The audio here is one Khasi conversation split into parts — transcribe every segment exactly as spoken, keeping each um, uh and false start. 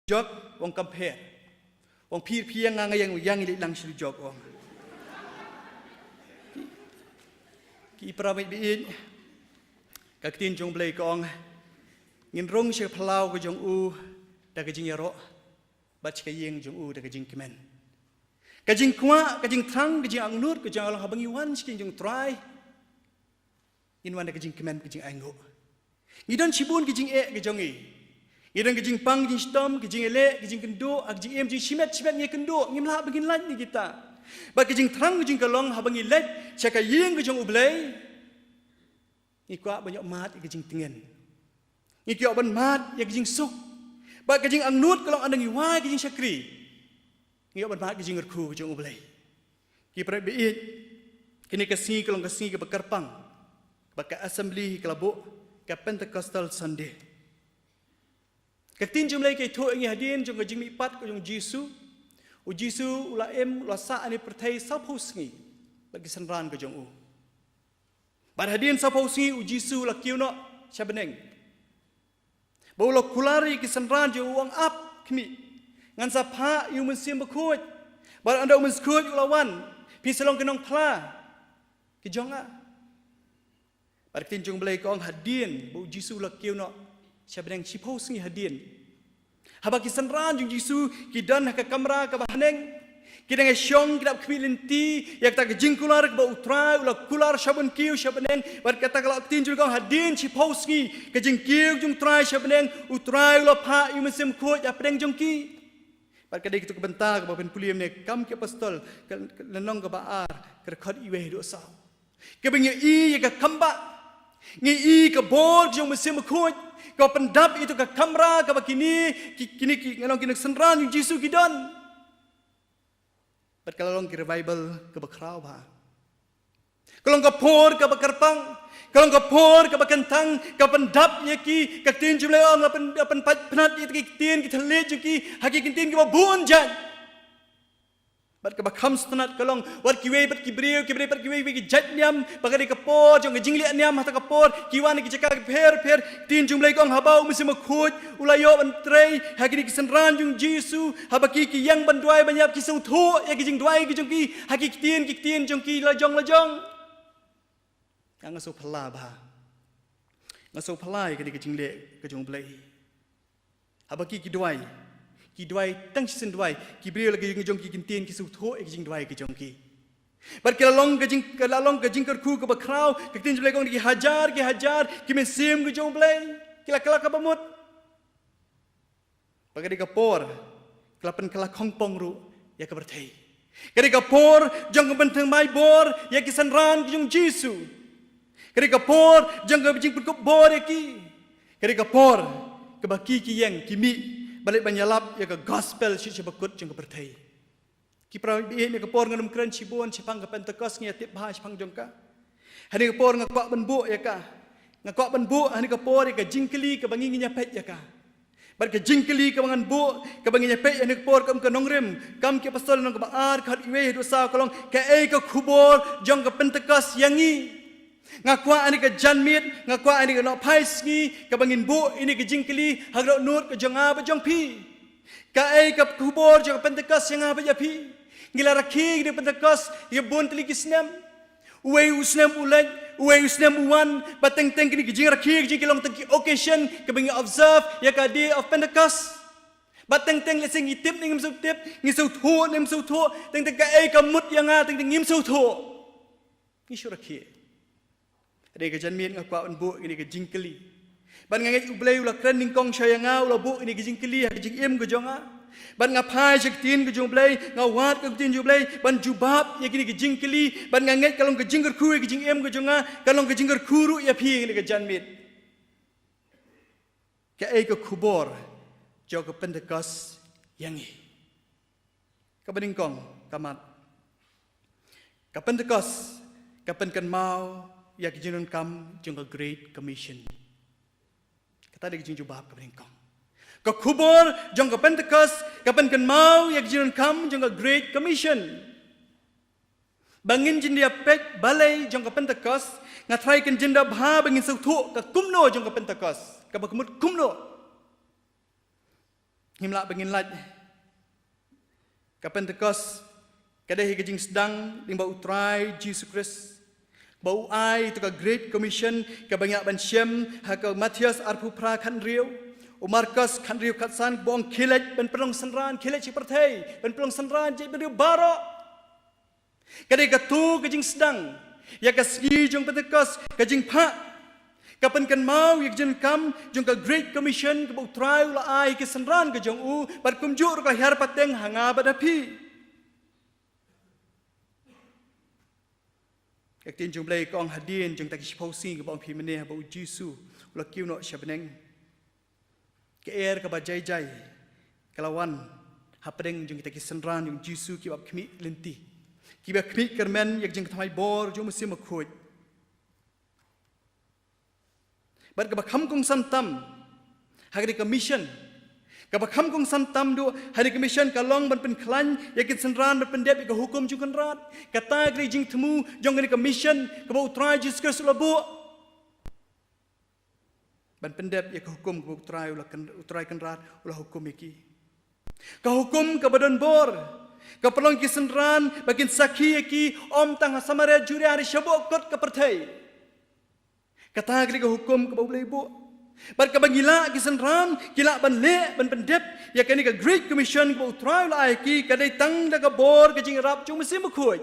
jok, u ong kam pher. U ong phi, phi ïeng, nga ïeng, ïeng, ïeng leit lang sha lujok, u ong. Ki, ki para bangeit, ka ktien jong U Blei ka ong, ngin rung sha ka phyllaw ka jong u da ka jingïaroh, bad sha ka ïing jong u da ka jingkmen. Ka jingkwah, ka jingthrang, ka jingangnud ka jong ngi ka long haba ngi wan sha ka ïing jong U Trai, ngin wan da ka jingkmen, ka jingainguh. Ngi don shibun ka jingeh ka jong ngi. Ngi don ka jingpang, ka jingshitom, ka jingïaleh, ka jingkynduh, ka jingim, jingshimet, shimet ngi kynduh, ngim lah ba ngin lait na kita. Bad ka jingthrang ka jong ngi ka long haba ngi leit sha ka ïing ka jong U Blei, ngi kwah ban ïoh mad ïa ka jingtngen. Ngi kwah ban mad ïa ka jingsuk. Bad ka jingangnud ka long ynda ngi wai ka jingshakri, ngi ïoh ban mad ka jingkyrkhu ka jong U Blei. Ki para bangeit, kane ka sngi ka long ka sngi kaba kyrpang, ba ka assembly ka la buh ka Pentecostal Sunday. Ka ktien jong U Blei ka ïathuh ïa ngi hadien jong ka jingmihpat ka jong U Jisu. U Jisu u la im, u la sah ha kane ka pyrthei sawphew sngi bad ki synran ka jong u. Bad hadien sawphew sngi U Jisu u la kiew noh sha bneng. Bad u la kular ïa ki synran jong u, u ong, Ap, khmih, ngan sa phah ïa U Mynsiem Bakhuid. Bad ynda U Mynsiem Bakhuid u la wan, phi sa long ki nongphla ki jong nga. Bad ka ktien jong U Blei ka ong hadien ba U Jisu u la kiew noh sha bneng, shiphew sngi hadien, haba ki synran jong U Jisu ki don ha ka kamra kaba haneng, ki dang ïashong, ki dap khmih lynti ïa kata ka jingkular kaba U Trai u la kular sha ban kiew sha bneng. Bad kata ka la, ka ktien jong U Blei ka ong hadien shiphew sngi ka jingkiew jong U Trai sha bneng, U Trai u la phah ïa U Mynsiem Bakhuid hapdeng jong ki. Bad ka dei kata ka bynta kaba pynpule mynne Kam ki Apostol, ka, ka lynnong kaba ar, ka dkhot wei haduh saw. Kaba ngi ïohi ïa ka kambah, ngi ïohi ka bor jong U Mynsiem Bakhuid kaba pyndap ïa kata ka kamra kaba kine ki, kine ki, ngan ong, kine ki synran jong U Jisu ki don. Bad ka la long ka revival kaba khraw bha. Ka long ka por kaba kyrpang, ka long ka por kaba kyntang, ka pyndap ïa ki, ka ktien jong U Blei ka ong, la pyn, la pynpait pynat ïa ki ktien, ki thylliej jong ki ha ki kyntien kiba bun jait. Bad kaba kham sngewtynnat ka long, wat kiwei pat ki briew, kiwei pat kiwei, kiwei ki jait niam, ba ka dei ka por jong ka jingleh niam, ha kata ka por ki wan na ki jaka pher pher. Ka ktien jong U Blei ka ong haba U Mynsiem Bakhuid u la ïoh ban trei ha kine ki synran jong U Jisu, haba ki, ki ïeng ban duwai ban ïap, ki sngewthuh ïa ki jingduwai ki jong ki ha ki ktien, ki ktien jong ki lajong lajong. Nga sngewphylla bha. Nga sngewphylla ïa kane ka jingleh ka jong U Blei. Haba ki, ki duwai, ki duwai tang shisien duwai, ki briew la ki jong ki kyntien ki sngewthuh ïa ki jingduwai ki jong ki. Bad ki la long ka jing, ki la long ka jingkyrkhu kaba khraw, ka ktien jong U Blei ka ong ki hajar ki hajar ki mynsiem ki jong U Blei ki la kylla kaba mut. Bad ka dei ka por ka la pynkylla khongpong ruh ïa ka pyrthei. Ka dei ka por jong ka pynthymmai bor ïa ki synran ki jong U Jisu. Ka dei ka por jong ka jingpynkup bor ïa ki. Ka dei ka por kaba ki, ki ïeng, ki mih ban leit ban ïalap ïa ka gospel sha, sha bakut jong ka pyrthei. Ki para bangeit, ha kane ka por ngan ym kren shibun shaphang ka Pentekost, ngi ïa tip bha shaphang jong ka. Ha kane ka por nga kwah ban buh ïa ka, nga kwah ban buh ha kane ka por ïa ka jingkylli kaba ngi, ngin ïa peit ïa ka. Bad ka jingkylli kaba ngan buh, kaba ngin ïa peit ha kane ka por, kum ka nongrim Kam ki Apostol lynnong kaba ar, ka dkhot wei haduh saw, ka long, kaei ka khubor jong ka Pentekost ïa ngi? Nga kwah ha kane ka janmiet, nga kwah ha kane ka nohphai sngi kaba ngin buh ïa kane ka jingkylli ha ka dohnud ka jong nga bad jong phi. Kaei ka khubor jong ka Pentekost ïa nga bad ïa phi? Ngi la rakhe ïa ka Pentekost ïa bun tylli ki snem. Uwei u snem u leit, uwei u snem u wan, bad teng teng kine ki jingrakhe, ki jingkylli long tang ki occasion kaba ngi observe ïa ka Day of Pentecost. Bad teng teng lehse ngi tip ne ngim sngewtip, ngi sngewthuh ne ngim sngewthuh, teng teng kaei ka mut ïa nga, teng teng ngim sngewthuh. Ngi shu rakhe. Ha kane ka janmiet nga kwah ban buh ïa kane ka jingkylli. Bad nga ngeit U Blei u la kren nyngkong sha ïa nga, u la buh ïa kane ka jingkylli ha ka jingim ka jong nga. Bad nga phai sha ka ktien ka jong U Blei, nga wad ka ktien jong U Blei ban jubab ïa kane ka jingkylli. Bad nga ngeit ka long ka jingkyrkhu ïa ka jingim ka jong nga, ka long ka jingkyrkhu ruh ïa phi ha kane ka janmiet. Kaei ka khubor jong ka Pentekost ïa ngi? Kaba nyngkong, ka mat, ka Pentekost ka pynkynmaw ïa ka jingdonkam jong ka Great Commission. Kata dei ka jingjubab kaba nyngkong. Ka khubor jong ka Pentekost ka pynkynmaw ïa ka jingdonkam jong ka Great Commission. Ba ngin jin ïa peit balei jong ka Pentekost, nga tharai kan jin da bha ba ngin sngewthuh ka kumno jong ka Pentekost, kaba ka mut kumno. Ngim lah ba ngin lait. Ka Pentecost ka dei ka jingsdang lyngba U Trai Jisu Khrist, ba u ai ïa ka Great Commission kaba ngi lah ban shem ha ka Mathaios arphew phra khathynriew, u Markos khathynriew khatsan, ba ong khie leit ban pynlong synran, khie leit sha pyrthei ban pynlong synran, jait bynriew baroh. Ka dei kato ka jingsdang ïa ka sngi jong Pentecost, ka jingphah, ka pynkynmaw ïa ka jingkam jong ka Great Commission kaba U Trai u la ai ha ki synran ka jong u, bad kumjuh ruh ka la hiar pateng ha nga bad ha phi. Ka ktien jong U Blei ka ong hadien jong kita ki shiphew sngi, kaba ong phi mynne, haba U Jisu u la kiew noh sha bneng, ka er kaba jai jai ka la wan hapdeng jong kita ki synran jong U Jisu kiba khmih lynti, kiba khmih kyrmen ïa ka jingthymmai bor jong U Mynsiem Bakhuid. Bad kaba kham kongsan tam ha kane ka mission, kaba kham kongsan tam duh ha kane ka mission ka long ban pynkhlaiñ ïa ki synran ban pyndep ïa ka hukum jong Kynrad. Kata ka dei ka jingthmu jong kane ka mission kaba U Trai Jisu Khrist u la buh, ban pyndep ïa ka hukum kaba U Trai u la kyn-, U Trai Kynrad u la hukum ïa ki. Ka hukum kaba don bor, ka pynlong ïa ki synran ba kin sakhi ïa ki, ym tang ha Samaria, Judia, hynrei shabaroh kot ka pyrthei. Kata ka dei ka hukum kaba U Blei u buh. Bad kaba ngi lah, ki synran ki lah ban leh, ban pyndep ïa kane ka Great Commission kaba U Trai u la ai ïa ki, ka dei tang da ka bor ka jingïarap jong U Mynsiem Bakhuid.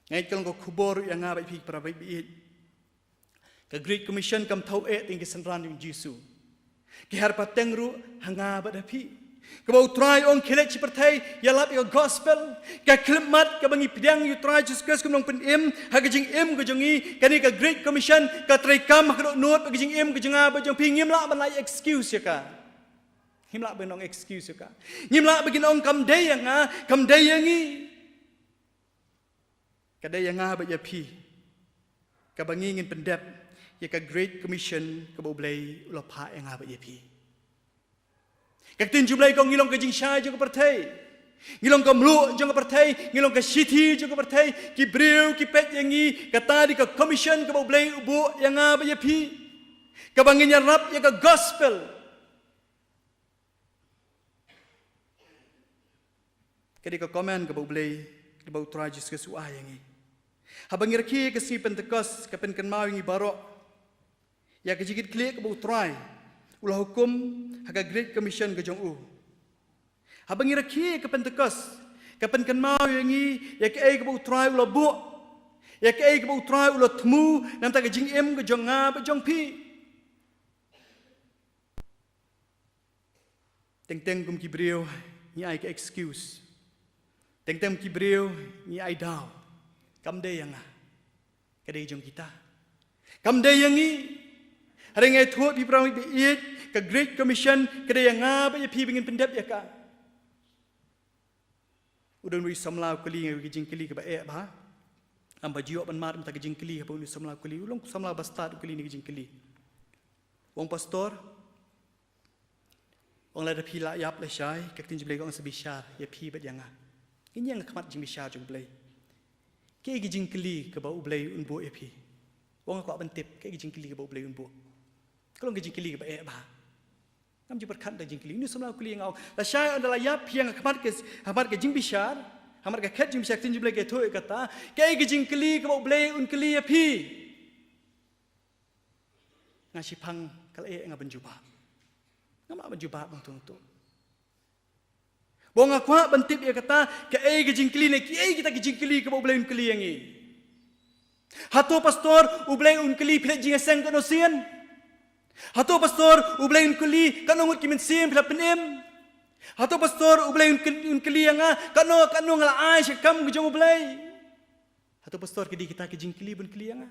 Nga ngeit ka long ka khubor ïa nga bad ïa phi para bangeit. Ka Great Commission kam thew eh tang ïa ki synran jong U Jisu, ka hiar pateng ruh ha nga bad ha phi. Kaba U Trai u ong khie leit sha pyrthei, ïalap ïa ka gospel, ka khyllipmat kaba ngi pdiang ïa U Trai Jisu Khrist kum u nongpynim ha ka jingim ka jong ngi. Kane ka Great Commission ka treikam ha ka dohnud bad ka jingim ka jong nga bad jong phi. Ngim lah ban ai excuse ïa ka. Ngim lah ban ong excuse ïa ka. Ngim lah ban ong kam dei ïa nga, kam dei ïa ngi. Ka dei ïa nga bad ïa phi, kaba ngi ngin pyndep ïa ka Great Commission kaba U Blei u la phah ïa nga bad ïa phi. Ka ktien jong U Blei ka ong ngi long ka jingshai jong ka pyrthei, ngi long ka mluh jong ka pyrthei, ngi long ka shithi jong ka pyrthei. Ki briew ki peit ïa ngi, kata dei ka commission kaba U Blei u buh ïa nga bad ïa phi, kaba ngin ïarap ïa ka gospel. Ka dei ka command kaba U Blei, kaba U Trai Jisu Khrist u ai ïa ngi. Haba ngi rakhe ïa ka sngi Pentecost, ka pynkynmaw ïa ngi baroh ïa ka jingkitkhlieh kaba U Trai u la hukum ha ka Great Commission ka jong u. Haba ngi rakhe ïa ka Pentecost, ka pynkynmaw ïa ngi ïa kaei kaba U Trai u la buh, ïa kaei kaba U Trai u la thmu na ka bynta ka jingim ka jong nga bad jong phi. Teng teng kum ki briew ngi ai ka excuse. Teng teng kum ki briew ngi ai daw. Kam dei ïa nga. Ka dei jong kita. Kam dei ïa ngi. Hynrei nga ïathuh ïa phi para bangeit, ka Great Commission ka dei ïa nga bad ïa phi ba ngin pyndep ïa ka. U don uwei u samla u kylli nga ka jingkylli kaba eh bha. Ym ba ju ïoh ban mad mynta ka jingkylli, haba u samla u kylli, u long u samla ba stad, u kylli nga ka jingkylli. U ong, Pastor, u ong, lada phi la ïap lashai, ka ktien jong U Blei ka ong sa bishar ïa phi bad ïa nga. Ngin ïeng ha khmat jingbishar jong U Blei. Kaei ka jingkylli kaba U Blei un buh ïa phi? U ong, nga kwah ban tip kaei ka jingkylli kaba U Blei un buh. Ka long ka jingkylli kaba eh bha. Ngam ju pyrkhat da ka jingkylli. Une u samla u kylli nga, u ong, lashai ynda la ïap phi ïeng ha khmat ka, ha khmat ka jingbishar, ha khmat ka khet jingbishar, ka ktien jong U Blei ka ïathuh ïa kata, kaei ka jingkylli kaba U Blei un kylli ïa phi? Nga shiphang, ka la eh ïa nga ban jubab. Ngam lah ban jubab hangto hangto. Ba nga kwah ban tip ïa kata, kaei ka jingkylli ne kiei kita ki jingkylli kaba U Blei un kylli ïa ngi? Hato Pastor, U Blei un kylli phi leit jingïaseng katno sien? Hato Pastor, U Blei un kylli katno ngut ki mynsiem phi la pynim? Hato Pastor, U Blei un kyl-, un kylli ïa nga katno, katno nga la ai sha ka kam ka jong U Blei? Hato Pastor, ki dei kita ki jingkylli ba un kylli ïa nga?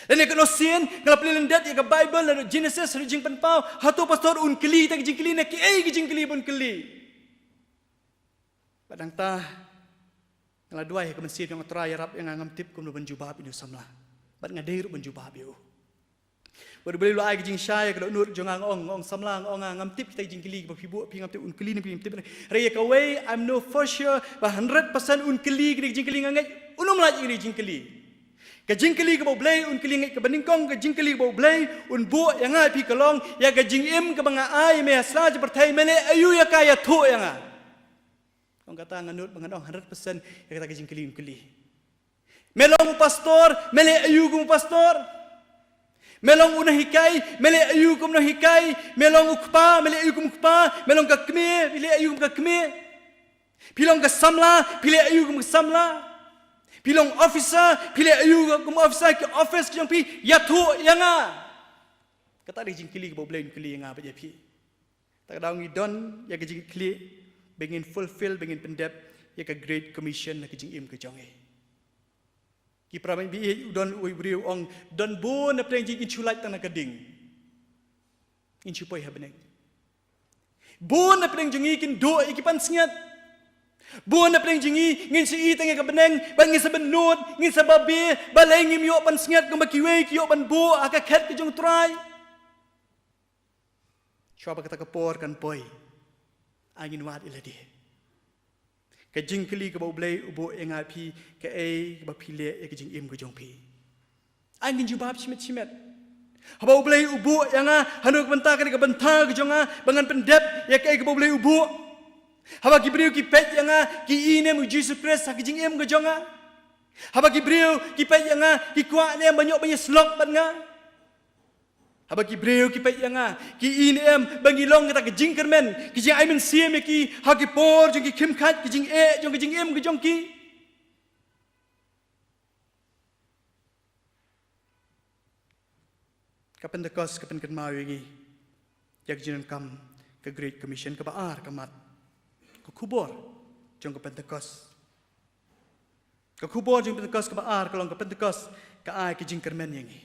Lane katno sien nga la plie lyndet ïa ka Baibl naduh Genesis haduh Jingpynpaw? Hato Pastor un kylli kita ki jingkylli ne kiei ki jingkylli ba un kylli? Bad nangta nga la duwai ha ka mynsiem, ïa nga, Trai ïarap ïa nga, ngam tip kumno ban jubab ïa une u samla. Bad nga dei ruh ban jubab ïa u. Bad U Blei u la ai ka jingshai ha ka dohnud jong nga, nga ong, nga ong, samla, nga ong, nga ngam tip kita ki jingkylli kaba phi buh, phi, ngam tip un kylli ne phim tip. Hynrei ïa kawei I'm know for sure ba hundred percent un kylli kine ki jingkylli, nga ngeit un ym lait ïa kine ki jingkylli. Ka jingkylli kaba U Blei un kylli ïa ngi, kaba nyngkong ka jingkylli kaba U Blei un buh ïa nga ïa phi ka long, ïa ka jingim kaba nga ai ïa me ha sla jong ka pyrthei, me leh aïu ïa ka, ïathuh ïa nga. Ong kata nga nud ba ngan ong hundred percent ïa kata ka jingkylli un kylli. Me long u pastor, me leh aïu kum u pastor. Me long u nonghikai, me leh aïu kum u nonghikai. Me long u kpa, me leh aïu kum u kpa. Me long ka kmie, me leh aïu kum ka kmie. Phi long ka samla, phi leh aïu kum ka samla. Phi long officer, phi leh aïu kum officer, ki office ki jong phi, ïathuh ïa nga. Kata ka jingkylli kaba U Blei un kylli ïa nga bad ïa phi. Kata ka daw ngi don ïa ka jingkylli ba ngin fulfill, ba ngin pyndep ïa ka Great Commission ha ka jingim ka jong ngi. Ki para bangeit, u don uwei u briew u ong, don bun na pdeng jong ngi ngin shu lait tang na ka ding. Ngin shu poi ha bneng. Bun na pdeng jong ngi kin duh ïa ki pansngiat. Bun na pdeng jong ngi ngin shu ïohi tang ïa ka bneng, ba ngin sa bynnud, ngin sa babe, balei ngim ïoh pansngiat kumba kiwei ki ïoh ban buh ha ka khet ka jong U Trai. Shuwa ba kata ka por kan poi, ai ngin wad ïa lade. Ka jingkylli kaba U Blei u buh ïa nga ïa phi, kaei kaba phi leh ïa ka jingim ka jong phi. Ai ngin jubab shimet shimet. Haba U Blei u buh ïa nga hano ka bynta, kane ka bynta ka jong nga ba ngan pyndep ïa kaei kaba U Blei u buh. Haba ki briew ki peit ïa nga, ki ïohi ne em U Jisu Khrist ha ka jingim ka jong nga. Haba ki briew ki peit ïa nga, ki kwah ne em ban ïoh ban ïasyllok bad nga. Haba ki briew ki peit ïa nga, ki ïohi ne em ba ngi long kata ka jingkyrmen, ka jingai mynsiem ïa ki ha ki por jong ki khim khat, ka jingeh jong ka jingim ka jong ki. Ka Pentekost ka pynkynmaw ïa ngi ïa ka jingdonkam ka Great Commission. Kaba ar, ka mat, ka khubor jong ka Pentekost. Ka khubor jong Pentekost kaba ar ka long, ka Pentekost ka ai ka jingkyrmen ïa ngi.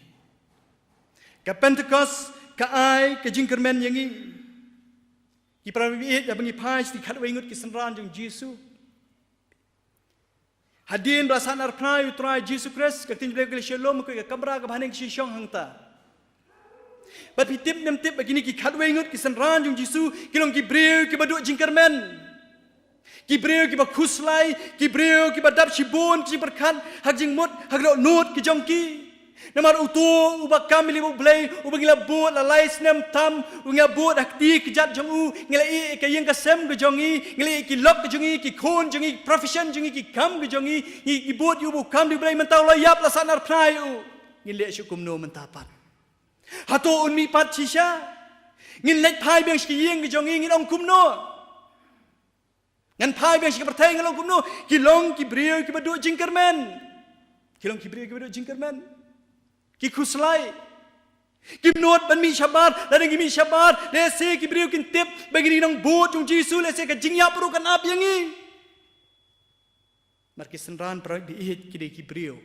Ka Pentekost ka ai ka jingkyrmen ïa ngi. Ki para bangeit, haba ngi phai sha ki khatwei ngut ki synran jong U Jisu. Hadien ba la sahnarphna ïa U Trai Jisu Khrist, ka ktien U Blei ka la shah lum, ka kamra kaba haneng ka shong hangta. Bad phi tip ne em tip ba kine ki khatwei ngut ki synran jong U Jisu ki long ki briew kiba duh jingkyrmen. Ki briew kiba khuslai, ki briew kiba dap shibun ki jingpyrkhat ha ka jingmut, ha ka dohnud ka jong ki. Namar uto uba kam ïaleh bad U Blei, uba ngi la bud la lai snem tam, uba ngi la bud ha kti kjat jong u, ngi la ïeh ïa ka ïing ka sem ka jong ngi, ngi la ïeh ïa ki lok ka jong ngi, ki khun jong ngi, ki profession jong ngi, ki kam ka jong ngi, ngi, ngi bud ïa u ba u kam da U Blei, mynta u la ïap, la sahnarphna ïa u. Ngin leh shuh kumno mynta pat? Hato un mihpat shisha? Ngin leit phai biang sha ki ïing ka jong ngi, ngin ong kumno? Ngan phai biang sha ka pyrthei, ngan ong kumno? Ki long ki briew kiba duh jingkyrmen. Ki long ki briew kiba duh jingkyrmen. Ki khuslai. Kim nud ban mih shabar, lada ngi mih shabar, lehse ki briew kin tip ba ngi dei ki nongbud jong U Jisu, lehse ka jingïap ruh kan ap ïa ngi. Namar ki synran, para bangeit, ki dei ki briew.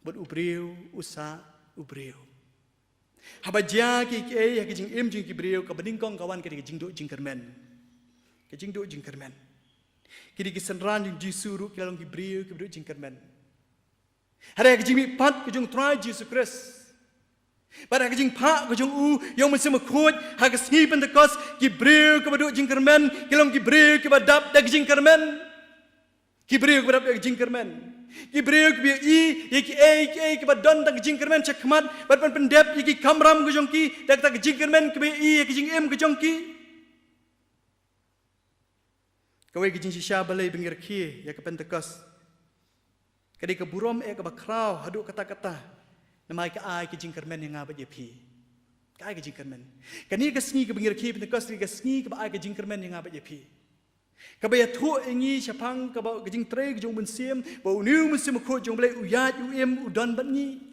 Bad u briew u sah u briew. Haba jia kiei kiei ha ka jingim jong ki briew, kaba nyngkong ka wan ka dei ka jingduh jingkyrmen. Ka jingduh jingkyrmen. Ki dei ki synran jong U Jisu ruh ki la long ki briew kiba duh jingkyrmen. Hynrei ha ka jingmihpat ka jong U Trai Jisu Khrist, bad ha ka jingphah ka jong u ïa U Mynsiem Bakhuid ha ka sngi Pentekost, ki briew kiba duh jingkyrmen ki long ki briew kiba dap da ka jingkyrmen. Ki briew kiba dap da ka jingkyrmen. Ki briew kiba ïohi ïa kiei kiei kiba don da ka jingkyrmen shakhmat, bad ban pyndep ïa ki kamram ka jong ki da kata ka jingkyrmen, kiba ïohi ïa ka jingim ka jong ki. Kawei ka jingshisha balei ba ngi rakhe ïa ka Pentekost, ka dei ka burom eh kaba khraw haduh katta katta. Namar ka ai ka jingkyrmen ïa nga bad ïa phi. Ka ai ka jingkyrmen. Kane ka sngi kaba ngi rakhe Pentekost, ka dei ka sngi kaba ai ka jingkyrmen ïa nga bad ïa phi. Kaba ïathuh ïa ngi shaphang kaba ka jingtrei ka jong U Mynsiem, ba une U Mynsiem Bakhuid jong U Blei u ïaid, u im, u don bad ngi.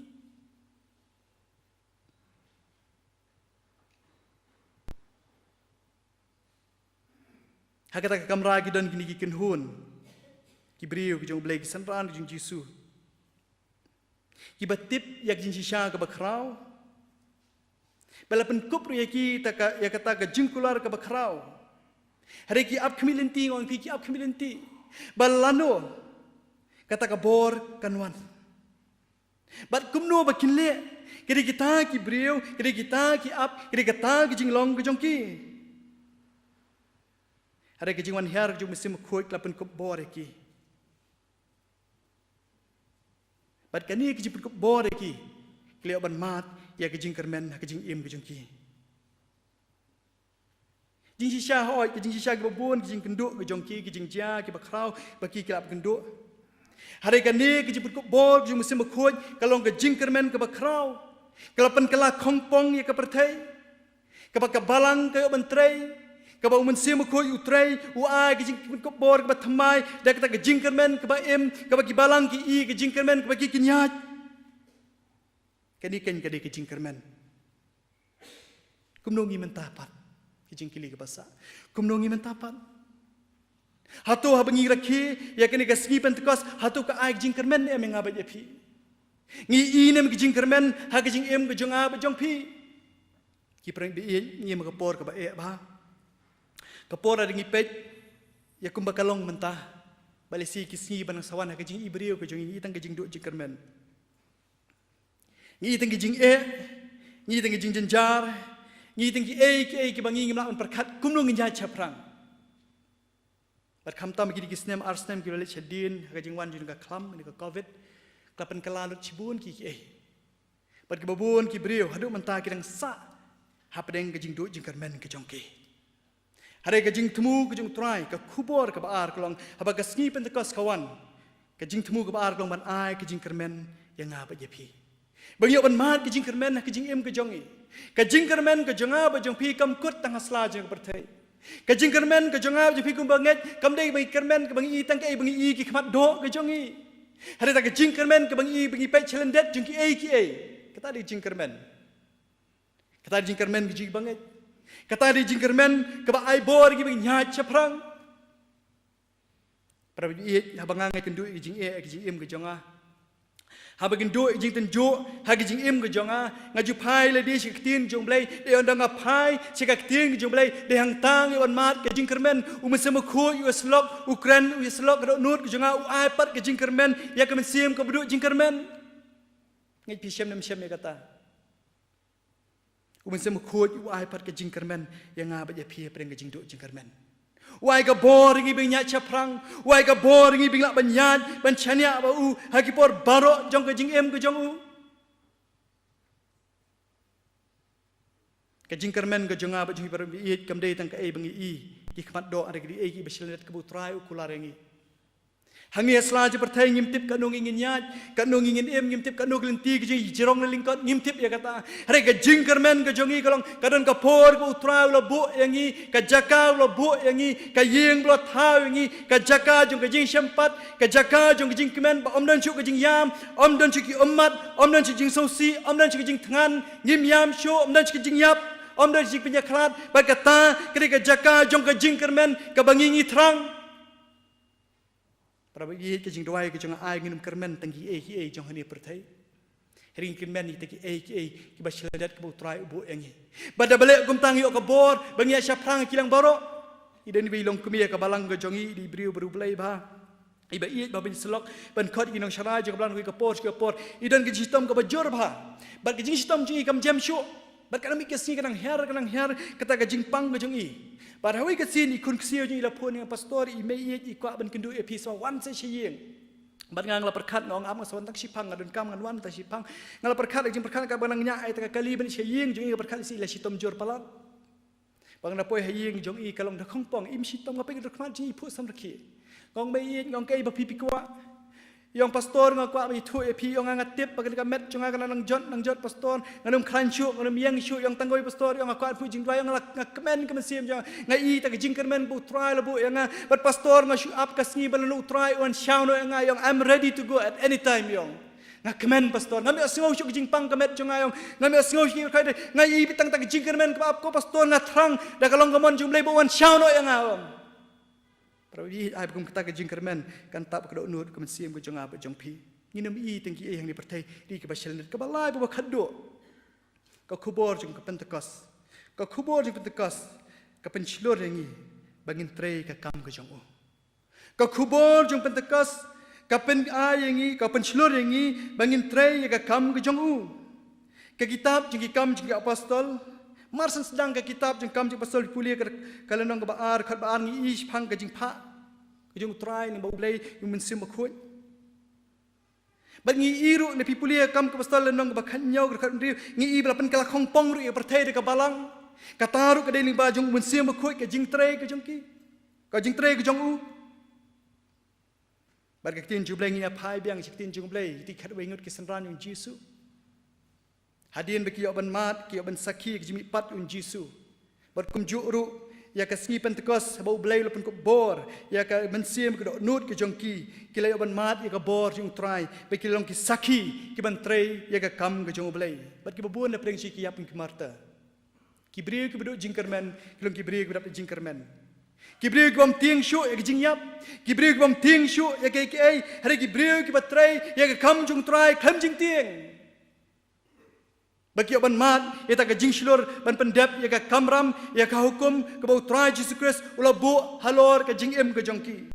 Ha kata ka kamra ki don kine ki kynhun, ki briew ki jong U Blei, ki synran ki jong U Jisu, kiba tip ïa ka jingshisha kaba khraw. Ba la pynkup ruh ïa ki, ta ka, ïa kata ka jingkular kaba khraw. Hynrei ki ap khmih lynti, nga ong ïa phi, ki ap khmih lynti ba lano kata ka bor kan wan. Bad kumno ba kin leh? Ka dei kita ki briew, ka dei kita ki ap, ka dei kata ka jinglong ka jong ki. Hynrei ka jingwan hiar ka jong U Mynsiem Bakhuid ka la pynkup bor ïa ki. Bad kane ka jingpynkup bor ïa ki, ki la ïoh ban mad ïa ka jingkyrmen ha ka jingim ka jong ki. Jingshisha hooid, ka jingshisha kiba bun, ka jingkynduh ka jong ki, ka jingjia kiba khraw ba ki ki la pynduh. Hynrei kane ka jingpynkup bor ka jong u Mynsiem Bakhuid ka long ka jingkyrmen kaba khraw, ka la pynkylla khongpong ïa ka pyrthei, kaba ka balang ka ïoh ban trei, kaba u Mynsiem Bakhuid u trei, u ai ka jingpynkup bor kaba thymmai da kata ka jingkyrmen kaba im, kaba ki balang ki ïohi ka jingkyrmen kaba ki kynjat. Kane keiñ ka dei ka jingkyrmen. Kumno ngi mynta pat? Ka jingkylli kaba sah. Kumno ngi mynta pat? Hato haba ngi rakhe ïa kane ka sngi Pentekost, hato ka ai ka jingkyrmen ne em ïa nga bad ïa phi? Ngi ïohi ne em ka jingkyrmen ha ka jingim ka jong nga bad jong phi? Ki paralok ba ïeit, ngi ïa ka por kaba eh bha. Ka por lada ngi peit ïa kumba ka long mynta, ba lehse ki sngi ba nang sa wan ha ka jingïohi briew ka jong ngi, ngi ïohi tang ka jingduh jingkyrmen. Ngi ïohi tang ki jingeh, ngi ïohi tang ki jingjynjar, ngi ïohi tang kiei kiei kiba ngi ngim lah ban pyrkhat kumno ngin ïaid shaphrang. Bad khamtam ha kine ki snem ar snem kiba la leit shadien, ha ka jingwan jong ka khlam, ne ka covid, ka la pynkylla lut shibun ki kiei. Bad kiba bun ki briew haduh mynta ki dang sah hapdeng ka jingduh jingkyrmen ka jong ki. Hynrei ka jingthmu ka jong u Trai, ka khubor kaba ar ka long, haba ka sngi Pentekost ka wan, ka jingthmu kaba ar ka long ban ai ka jingkyrmen ïa nga bad ïa phi, ba ngi ïoh ban mad ka jingkyrmen ha ka jingim ka jong ngi. Ka jingkyrmen ka jong nga bad jong phi kam kut tang ha sla jong ka pyrthei. Ka jingkyrmen ka jong nga bad jong phi kumba ngeit kam dei ba ngi kyrmen kaba ngi ïohi tang kaei ba ngi ïohi ki khmat doh ka jong ngi. Hynrei kata ka jingkyrmen kaba ngi ïohi ba ngi peit sha lyndet jong kiei kiei, kata dei jingkyrmen. Kata dei jingkyrmen ka jong kiba ngeit. Kata dei jingkyrmen kaba ai bor ïa ngi ba ngin ïaid shaphrang. Para bangeit, haba nga nga kynduh ïa ka jingeh, ïa ka jingim ka jong nga, haba nga kynduh ïa ka jingtynjuh ha ka jingim ka jong nga, nga ju phai lade sha ka ktien jong U Blei. Dei ynda nga phai sha ka ktien jong U Blei, dei hangta nga ïoh ban mad ka jingkyrmen. U Mynsiem Bakhuid u ïasyllok, u kren, u ïasyllok ka dohnud ka jong nga, u ai pat ka jingkyrmen ïa ka mynsiem kaba duh jingkyrmen. Ngeit phi shem ne em shem ïa kata? U Mynsiem Bakhuid u ai pat ka jingkyrmen ïa nga bad ïa phi hapdeng ka jingduh jingkyrmen. U ai ka bor ïa ngi ba ngin ïaid shaphrang. U ai ka bor ïa ngi ba ngin lah ban ïaid ban shaniah bad u ha ki por baroh jong ka jingim ka jong u. Ka jingkyrmen ka jong nga bad jong phi para bangeit kam dei tang kaei ba ngi ïohi, ki khmat doh, hynrei ka dei kaei ba sha lyndet kaba U Trai u kular ïa ngi. Hangne ha sla jong ka pyrthei ngim tip katno ngin ïaid, katno ngin im, ngim tip katno ka lynti ka jong ngi ka jrong lyngkot, ngim tip ïa kata. Hynrei ka jingkyrmen ka jong ngi ka long, ka don ka por kaba U Trai u la buh ïa ngi, ka jaka u la buh ïa ngi, ka ïing ba la thaw ïa ngi, ka jaka jong ka jingshem pat, ka jaka jong ka jingkmen, ba ym don shuh ka jingïam, ym don shuh ki ummat, ym don shuh jingsngewsih, ym don shuh ka jingthngan, ngim ïam shuh, ym don shuh ka jingïap, ym don shuh ka jingpynïakhlad, bad kata ka dei ka jaka jong ka jingkyrmen kaba ngi ngi thrang. Para bangeit, ka jingduwai ka jong nga, ai ngin ym kyrmen tang kiei kiei jong hangne ha pyrthei. Hynrei ngin kyrmen ïa kita kiei kiei kiba sha lyndet kaba U Trai u buh ïa ngi. Bad da ba leh kumta ngi ïoh ka bor ba ngi ïaid shaphrang ha ki lang baroh. I don iba i long kmie ha ka balang ka jong i, i dei i briew ba riewblei bha, iba ïeit bha ban ïasyllok, ban khot ïa ki nongshakri jong ka balang jong i ha ka por sha ka por. I don ka jingshitom kaba jur bha. Bad ka jingshitom jong i kam jem shuh. Bad ka nang mih ka sngi ka nang hiar, ka nang hiar kata ka jingpang ka jong i. Bad ha kawei ka sien i khun ksiew jong i la phone ïa nga, "Pastor, i mei ïeit i kwah ban kynduh ïa phi, sa wan seh sha ïing." Bad nga nga la pyrkhat, nga ong, "Ap, nga sa wan tang shiphang, nga donkam ngan wan tang shiphang." Nga la pyrkhat, ka jingpyrkhat kaba nang ñiah, ai ta ka kali ban sha ïing jong i, nga pyrkhat, i la shitom jur palat. Bad nga da poi ha ïing jong i ka long da khongpong, im shitom, nga peit ka dur khmat jong i phuh samrkhie. Nga ong, "Mei ïeit," nga ong, "kaei ba phi phi kwah?" I ong, "Pastor, nga kwah ban ïathuh ïa phi." I ong, "Nga, nga tip ba kane ka met jong nga ka nang jot, nang jot, Pastor. Ngan ym khlaiñ shuh, ngan ym ïeng shuh." I ong, "Tang kawei, Pastor." I ong, "Nga kwah pynduh jingduwai." I ong, "Nga, nga kmen ka mynsiem jong nga. Nga ïohi ta ka jingkyrmen ba U Trai u la buh ïa nga. Bad Pastor, nga shu ap ka sngi ba lano U Trai u wan shaw noh ïa nga." I ong, "I'm ready to go at any time," i ong. "Nga kmen, Pastor. Ngam ïohsngew shuh ka jingpang ka met jong nga," i ong. "Ngam ïohsngew shuh ka, nga ïohi tang ta ka jingkyrmen kaba ap ko, Pastor, nga thrang da ka long ka mon jong U Blei ba u wan shaw noh ïa nga," i ong. Para bangeit, ai ba kum kata ka jingkyrmen kan tap ka dohnud ka mynsiem ka jong nga bad jong phi. Ngin ym ïohi tang kiei hangne ha pyrthei, dei kiba sha lyndet. Kaba lai bad ba khatduh, ka khubor jong ka Pentekost, ka khubor jong ka Pentekost ka pynshlur ïa ngi ba ngin trei ka kam ka jong u. Ka khubor jong Pentekost ka pyn-ai ïa ngi, ka pynshlur ïa ngi ba ngin trei ïa ka kam ka jong u. Ka kitab jong ki Kam jong ki Apostol, mar shen sdang ka kitab jong ki Kam jong ki Apostol, pule ka, ka lynnong kaba ar, khat ba ar, ngi ïohi shaphang ka jingphah ka jong U Trai, ngi ba U Blei, U Mynsiem Bakhuid. Bad ngi i ruh, lada phi pule ïa Kam ki Apostol lynnong kaba khathynñiew, khathynriew, ngi i ba la pynkylla khongpong ruh ïa ka pyrthei da ka balang. Kata ruh ka dei lyngba jong U Mynsiem Bakhuid, ka jingtrei ka jong ki, ka jingtrei ka jong u. Bad ka ktien jong U Blei, ngi ïa phai biang sha ka ktien jong U Blei, ki khatwei ngut ki synran jong U Jisu. Hadien ba ki ïoh ban mad, ki ïoh ban sakhi ïa ka jingmihpat U Jisu. Bad kumjuh ruh, ïa ka sngi Pentekost, haba U Blei u la pynkup bor ïa ka mynsiem, ka dohnud ka jong ki, ki la ïoh ban mad ïa ka bor jong U Trai, bad ki la long ki sakhi kiban trei ïa ka kam ka jong U Blei. Bad kiba bun na pdeng sha ki ïap ki martyr. Ki briew kiba duh jingkyrmen ki long ki briew kiba dap da jingkyrmen. Ki briew ki bym tieng shuh ïa ka jingïap, ki briew ki bym tieng shuh ïa kaei kaei, hynrei ki briew kiba trei ïa ka kam jong U Trai khlem jingtieng. Ba ki ïoh ban mad ïa kata ka jingshlur ban pyndep ïa ka kamram, ïa ka hukum kaba U Trai Jisu Khrist u la buh halor ka jingim ka jong ki.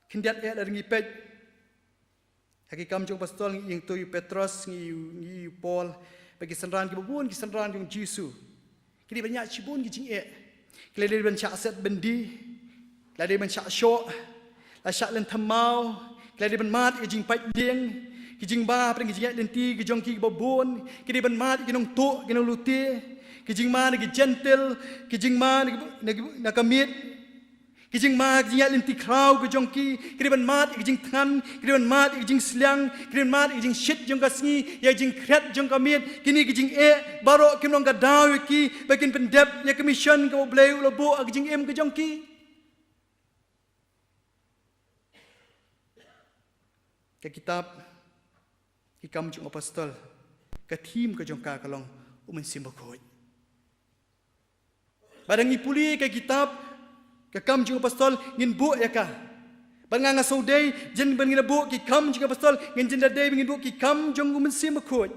Khyndiat eh, lada ngi peit ha ki Kam jong ki Apostol, ngi i hangto ïa u Petros, ngi i u, ngi i u Paul, bad ki synran kiba bun, ki synran jong U Jisu. Ki dei ban ïaid shibun ki jingeh. Ki la dei ban shah set byndi, ki la dei ban shah shoh, la shah lynthem maw, ki la dei ban mad ïa ka jingpait lieng, ki jingba hapdeng ki jingïaid lynti ki jong ki kiba bun, ki dei ban mad ïa ki nongtuh, ki nonglute, ki jingma na ki Jentil, ki jingma na ki, na ki, na ka miet, ki jingma, ki jingïaid lynti khraw ki jong ki, ki dei ban mad ïa ki jingthngan, ki dei ban mad ïa ki jingsliang, ki dei ban mad ïa ki jingshit jong ka sngi, ïa ki jingkhriat jong ka miet, kine ki jingeh baroh kim long ka daw ïa ki ba kin pyndep ïa ka mission kaba U Blei u la buh ha ka jingim ka jong ki. Ka kitab ki Kam jong ki Apostol, ka theme ka jong ka ka long U Mynsiem Bakhuid. Bad haba ngi pule ka kitab ka Kam jong ki Apostol, ngin buh ïa ka. Bad nga nga sngewdei, jin ban ngin buh ki Kam jong ki Apostol, ngin jin da dei ba ngin buh ki kam jong U Mynsiem Bakhuid.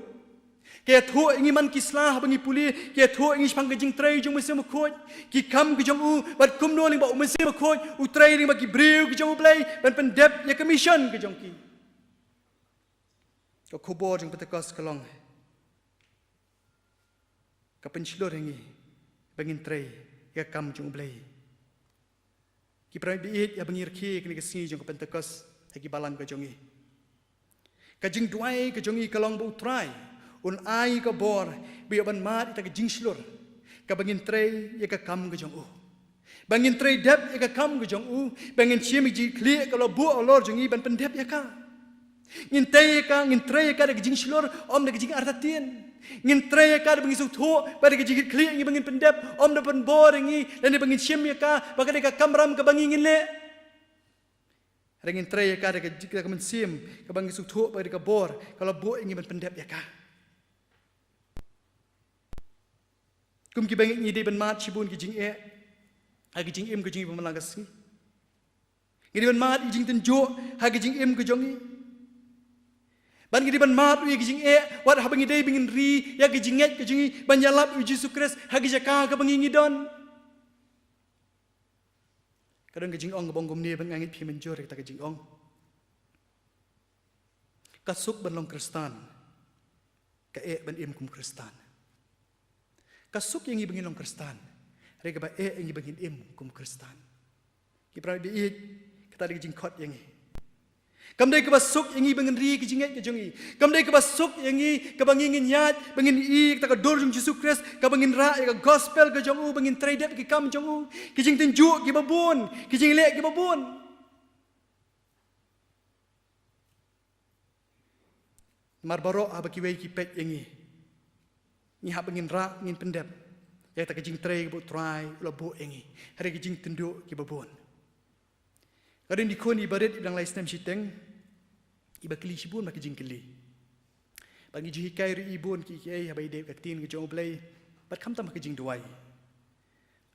Ka ïathuh ïa ngi man ki sla haba ngi pule, ka ïathuh ïa ngi shaphang ka jingtrei jong U Mynsiem Bakhuid, ki kam ki jong u, bad kumno lyngba U Mynsiem Bakhuid u trei lyngba ki briew ki jong U Blei ban pyndep ïa ka mission ki jong ki. Ka khubor jong Pentekost ka long ka pynshlur ïa ngi ba ngin trei ïa ka kam jong U Blei. Ki para baieit, haba ngi rkhie kane ka sngi jong ka Pentekost ha ki balang ka jong ngi, ka jingduwai ka jong ngi ka long ba U Trai un ai ka bor ba ïoh ban mad ïa kata ka jingshlur kaba ngin trei ïa ka kam ka jong u, ba ngin trei dep ïa ka kam ka jong u, ba ngin shim ïa ka jingkitkhlieh ka la buh halor jong ngi ban pyndep ïa ka. Ngin trei ïa ka, ngin trei ïa ka da ka jingshlur, ym da ka jingartatien. Ngin trei ïa ka da ba ngi sngewthuh ba da ka jingkitkhlieh ïa ngi ba ngin pyndep, ym da pynbor ïa ngi lane ba ngin shim ïa ka ba ka dei ka kamram kaba ngi ngin leh. Hynrei ngin trei ïa ka da ka jing, da ka mynsiem kaba ngi sngewthuh ba ka dei ka bor ka la buh ïa ngi ban pyndep ïa ka. Kum kiba ngi dei ban mad shibun ki jingeh ha ki jingim ka jong ngi ba man la ka sngi. Ngi dei ban mad ïa ki jingtynjuh ha ki jingim ka jong ngi. Bad ngi dei ban mad ruh ïa ki jingeh wat haba ngi dei ba ngin ri ïa ki jingngeit ka jong ngi ban ïalap ïa U Jisu Khrist ha ki jaka kaba ngi ngi don. Ka don ka jingong kaba ong kumne, bad nga ngeit phi mynjur ïa kata ka jingong. Ka suk ban long Khristan, ka eh ban im kum Khristan. Ka suk ïa ngi ba ngin long Khristan, hynrei kaba eh ïa ngi ba ngin im kum Khristan. Ki para baieit, kata dei ka jingkhot ïa ngi. Kam dei kaba suk ïa ngi ba ngin ri ki jingngeit ka jong ngi. Kam dei kaba suk ïa ngi kaba ngi ngin ïaid ba ngin ïohi ïa kata ka dur jong U Jisu Khrist, kaba ngin rah ïa ka gospel ka jong u, ba ngin trei dep ki kam jong u, ki jingtynjuh kiba bun, ki jingleh kiba bun. Namar baroh haba kiwei ki peit ïa ngi, ngi hap ba ngin rah, ngin pyndep ïa kata ka jingtrei kaba U Trai u la buh ïa ngi, hynrei ki jingtynjuh kiba bun. Ka don i khun iba rit iba dang lai snem shiteng, iba kylli shibun bha ki jingkylli. Bad ngi ju hikai ruh i bun kiei kiei haba i dei ka ktien ka jong U Blei, bad khamtam ha ka jingduwai.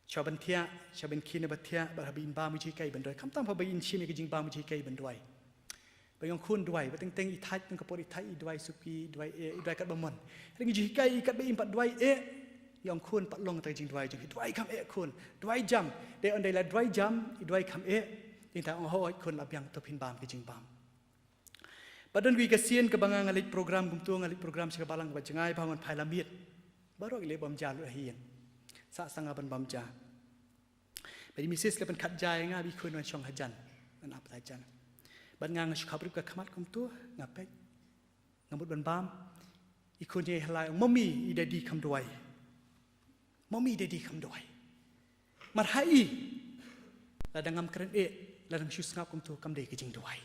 Shuwa ban thiah, shuwa ban khie na ba thiah, bad haba in bam ngi ju hikai ban duwai. Khamtam haba in shim ïa ka jingbam ngi ju hikai ban duwai. Ba ngi ong khun duwai, ba teng teng i thait, tang ka por i thait, i duwai suk i, i duwai eh, i duwai kat ba mon. Hynrei ngi ju hikai i kat ba im pat duwai eh. Ngi ong khun pat long kata ka jingduwai jong i. Duwai kham eh khun, duwai jam. Dei ong dei la duwai jam, i duwai kham eh. Ïa kata ong hooid khun, la biang, to phin bam ka jingbam. Bad don kawei ka sien kaba nga nga leit program kumto, nga leit program sha ka balang kaba jngai, ba ngan phai la miet. Baroh ki leit bam ja lut ha ïing. Sah sa nga ban bam ja. Bad i Misis la pynkhat ja ïa nga, bad i khun wan shong hajan, wan ap hajan. Bad nga nga shu khap rip ka khmat kumtu, nga peit. Nga mut ban bam. I khun jong ngi ha lai, ong, "Mommy, i daddy kham duwai. Mommy, i daddy kham duwai." Mar ha i, lada ngam kren eh, lada ngam shu sngap kumtu, kam dei ka jingduwai.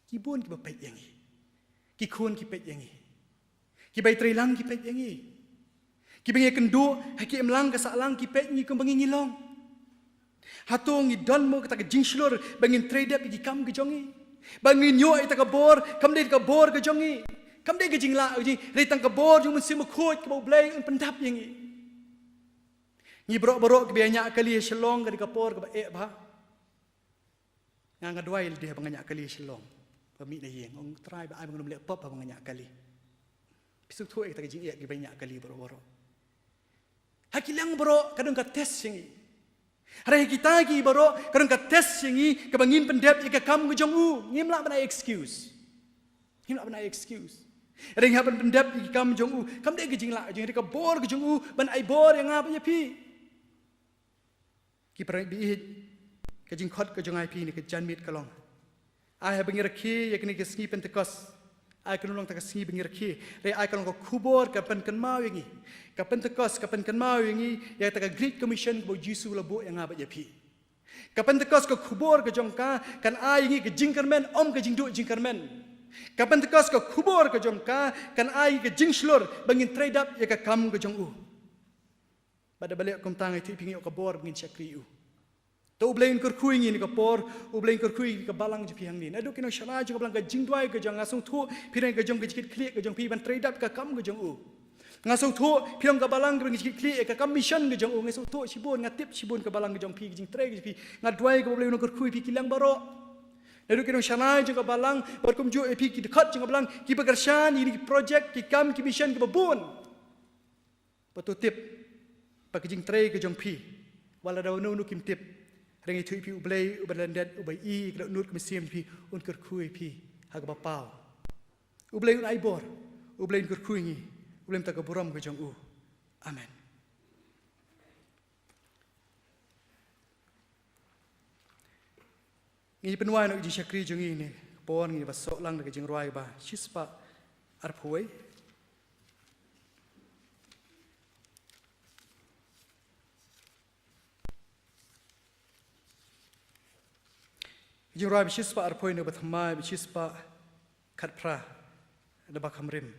Ki bun kiba peit ïa ngi. Ki khun ki peit ïa ngi. Kiba ïatreilang ki peit ïa ngi. Kiba ngi ïakynduh ha ki imlang ka sahlang ki peit ïa ngi kumba ngi ngi long. Hato ngi don mo kata ka jingshlur ba ngin trei dep ïa ki kam ka jong ngi? Ba ngin ïoh ïa kata ka bor, kam dei ka bor ka jong ngi. Kam dei ka jinglah ka jong ngi, dei tang ka bor jong U Mynsiem Bakhuid kaba U Blei un pyndap ïa ngi. Ngi baroh baroh kiba ïa ñiah kali ha Shillong ka dei ka por kaba eh bha. Nga nga duwai lade haba nga ñiah kali Shillong. Ba mih na ïing, ong Trai ba ai ba ngam leh pop haba nga ñiah kali. Phi sngewthuh ïa kata ka jingeh kiba ñiah kali baroh baroh. Ha ki liang baroh ka don ka test ïa ngi. Hynrei ha kita ki baroh ka don ka test ïa ngi kaba ngin pyndep ïa ka kam ka jong U. Ngim lah ban ai excuse. Ngim lah ban ai excuse. Hynrei haba pyndep ïa ka kam jong U, kam dei ka jinglah jong ngi, ka bor ka jong U ban ai bor ïa nga bad ïa phi. Ki para baieit, ka jingkhot ka jong nga ïa phi ne ka janmiet ka long, ai haba ngi rakhe ïa kane ka sngi Pentekost, ai kan long tang ka sngi ba ngi rakhe, hynrei ai kan long ka khubor ka pynkynmaw ïa ngi. Ka Pentekost ka pynkynmaw ïa ngi ïa kata ka Great Commission kaba U Jisu u la buh ïa nga bad ïa phi. Ka Pentekost ka khubor ka jong ka kan ai ïa ngi ka jingkyrmen, ym ka jingduh jingkyrmen. Ka Pentekost ka khubor ka jong ka kan ai ïa ngi ka jingshlur ba ngin trei dap ïa ka kam ka jong U. Bad da ba leh kumta, nga ïathuh ïa phi, ngi ïoh ka bor ba ngin shakri U. To U Blei un kyrkhu ïa ngi ha kane ka por, U Blei un kyrkhu ïa ka balang jong phi hangne. Naduh ki nongshakri jong ka balang, ka jingduwai ka jong nga, nga sngewthuh phi don ka jong ka jingkitkhlieh ka jong phi ban trei dap ka kam ka jong U. Nga sngewthuh phi long ka balang kaba ngi kit khlieh ïa ka kam mission ka jong U. Nga sngewthuh shibun, nga tip shibun ka balang ka jong phi, ka jingtrei ka jong phi. Nga duwai kaba U Blei un kyrkhu ïa phi ki liang baroh. Naduh ki nongshakri jong ka balang bad kumjuh ïa phi ki dkhot jong ka balang kiba kyrshan ïa kine ki project, ki kam, ki mission kiba bun. Ba to tip ba ka jingtrei ka jong phi, wat la da uno uno kim tip, hynrei nga ïathuh ïa phi, U Blei uba lyndet, uba ïohi ïa ka dohnud ka mynsiem jong phi, un kyrkhu ïa phi ha kaba paw. U Blei un ai bor, U Blei un kyrkhu ïa ngi, U Blei un ai ka burom ka jong U. Amen. Ngi pynwai noh ka jingshakri jong ngi ha kane ka por, ngi ba soh lang da ka jingrwai ba shispah arphew wei. Ka jingrwai ba shispah arphew wei na kaba thymmai bad shispah khatphra na kaba khamrim.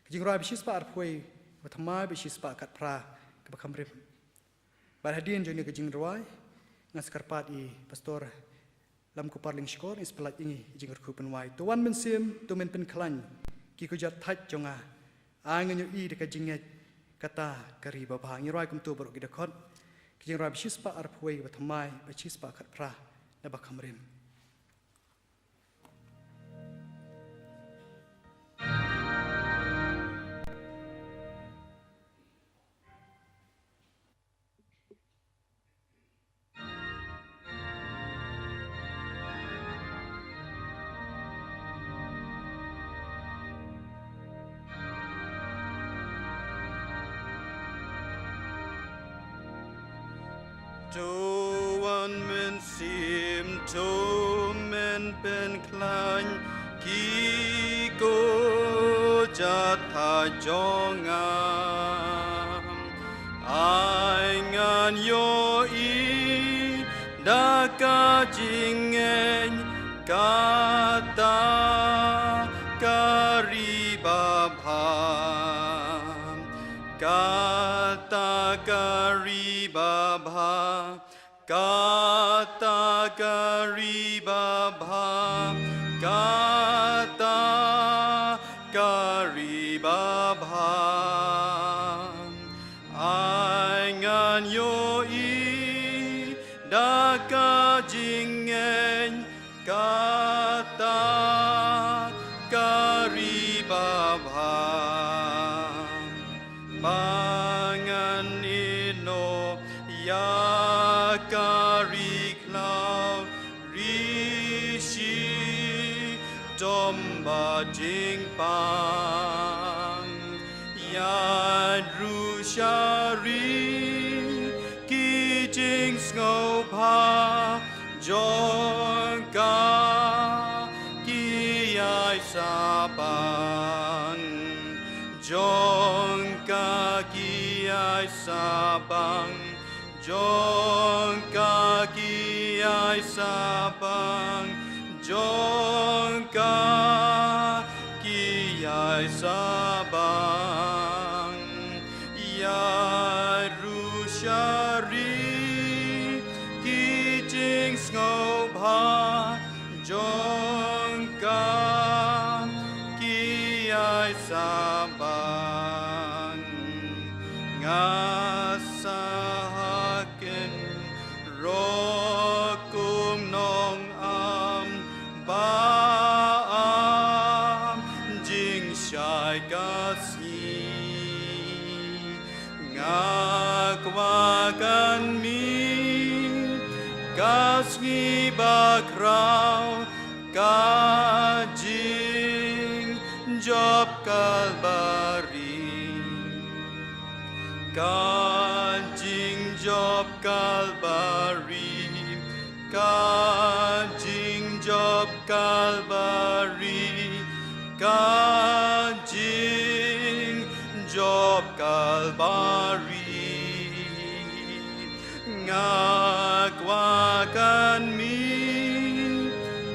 Ka jingrwai ba shispah arphew wei na kaba thymmai bad shispah khatphra na kaba khamrim. Bad hadien jong kane ka jingrwai, ngan sa kyrpad ïa i Pastor Lamkupar Lyngshkor, in sa pyllait ïa ngi ïa ka jingkyrkhu pynwai. To wan Mynsiem, to men pynkhlaiñ ki kjat thait jong nga. Ai ngan ïohi da ka jingngeit kata ka ri babha. Ngi rwai kumto baroh ki dkhot. Ka jingrwai ba shispah arphew wei, ba thymmai bad shispah khatphra na kaba khamrim. To wan Mynsiem, to men pynkhlaiñ ki kjat thait jong nga. Ai ngan ïohi da ka jingngeit kata ka ri babha, kata ka ri babha, kata ka ri babha, kata ka ri babha. Ai ngan ïohi da ka jingngeit kata ka ri babha. Ba ngan ïehnoh ïa ka ri khlaw, ri shitom bad jingpang. Ïa ruh sha ri ki jingsngewbha jong ka. Jong ka ki ai sabang, jong ka ki ai sabang, jong ka ki ai sabang. Ïa ruh sha ri ki jingsngewbha jong ka ki ai sabang. Nga sa ha ken rokum nong am ba am jingshai ka sngi. Nga kwah kan mih ka sngi bakhraw, ka jingjop Kalbari, ka jingjop Kalbari, ka jingjop Kalbari, ka jingjop Kalbari. Nga kwah kan mih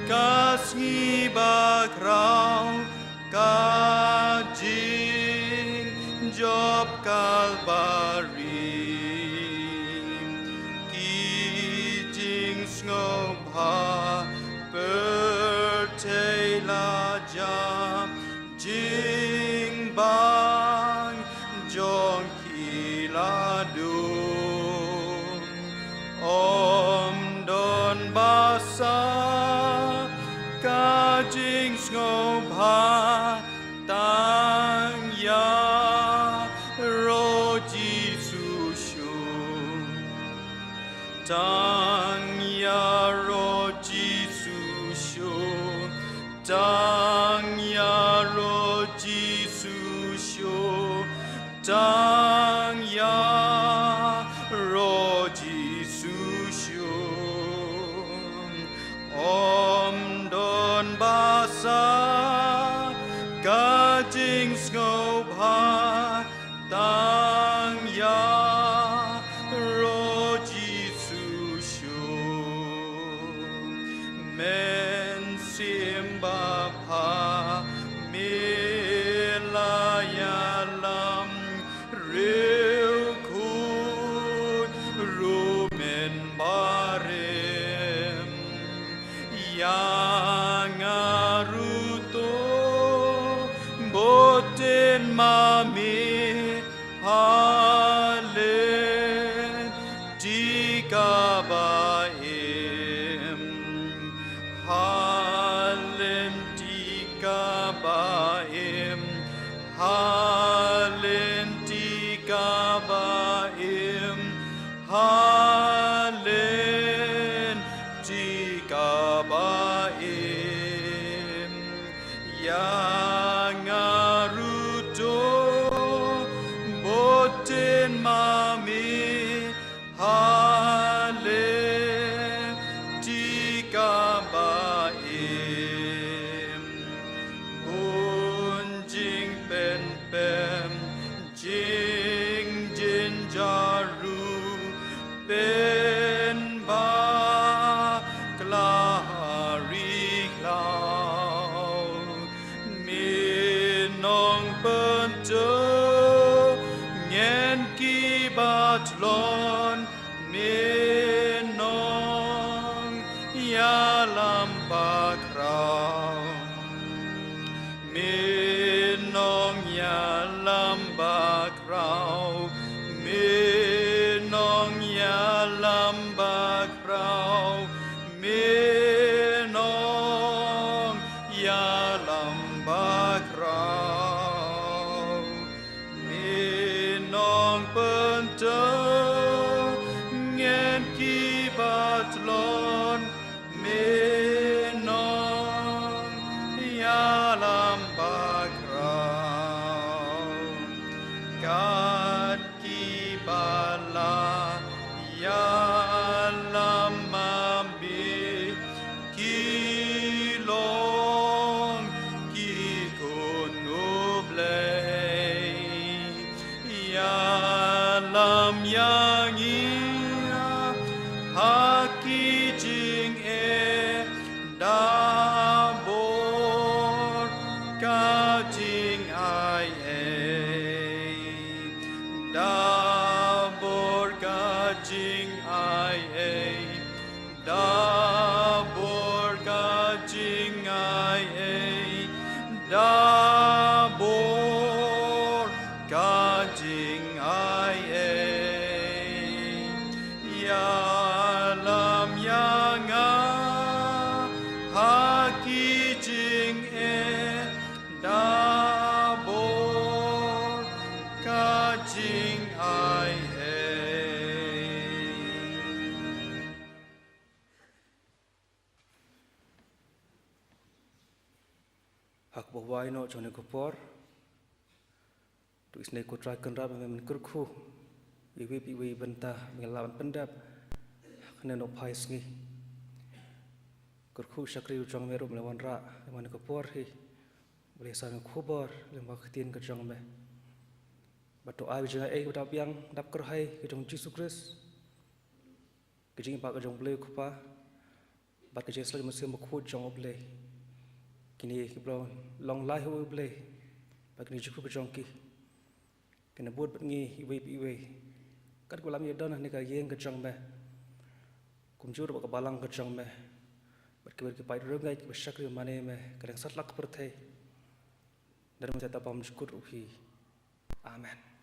ka sngi bakhraw, ka jingjop Kalbari. Ki jingsngewbha pyrthei la jam, jingbang jong ki la dung. Ym don ba sa ka jingsngewbha tang ïaroh Jisu shuh. Tang ïaroh Jisu shuh. Tang ïaroh Jisu shuh. Tang ïaroh Jisu shuh. Ym don ba sa ka jingsngewbha tang ïaroh Jisu shuh. Mynsiem Bapha, me la ïalam riewkhuid ruh mynbarim. Ïa nga ruh to bud ïa ma me ha lynti kaba im, ha lynti kaba im, ha lynti kaba im, ha lynti kaba im. Ïa nga ruh to bud ïa ma me ha lynti kaba im. Bun jingpynpep, jingjynjar ruh, pynbakla ha ri khlaw. Me nongpynjot ngen ki bathlon, me nongïalam bakhraw. Me nongïalam bakhraw, me nongïalam bakhraw, me nongïalam bakhraw. Me nongpynjot ngen Ha ki jingeh da bor ka jingai ei, da bor ka jingai ei, da bor ka jingai ei, da bor ka jingai ei. Ïalam ïa nga ha ki jingeh da bor ka jingai ei. Ha kaba wai noh jong kane ka por, to isynei ko Trai Kynrad ba men kyrkhu iwei pa iwei bynta ba ngi lah ban pyndep ha kane ka nohphai sngi. Kyrkhu shakri u jong me ruh ba la wanrah lem ha kane ka por hi, ba la ïasam ïa ka khubor lyngba ka ktien ka jong me. Bad to ai ba jong nga ei ba dap biang dap kyrhai ka jong Jisu Khrist, ka jingim ba ka jong Blei Kpa bad ka jingïasyllok jong Mynsiem Bakhuid jong U Blei. Kine kiba long lai ha U Blei bad kine ki jingkyrkhu ka jong ki, kin bud bad ngi iwei pa iwei. Kat kaba lam ïa don ha kane ka ïing ka jong me, kumjuh ruh bad ka balang ka jong me, bad kiwei ki paid riewngeit kiba shakri mane me, ka liang satlak ka pyrthei. Dang mynta bad shaduh hi. Amen.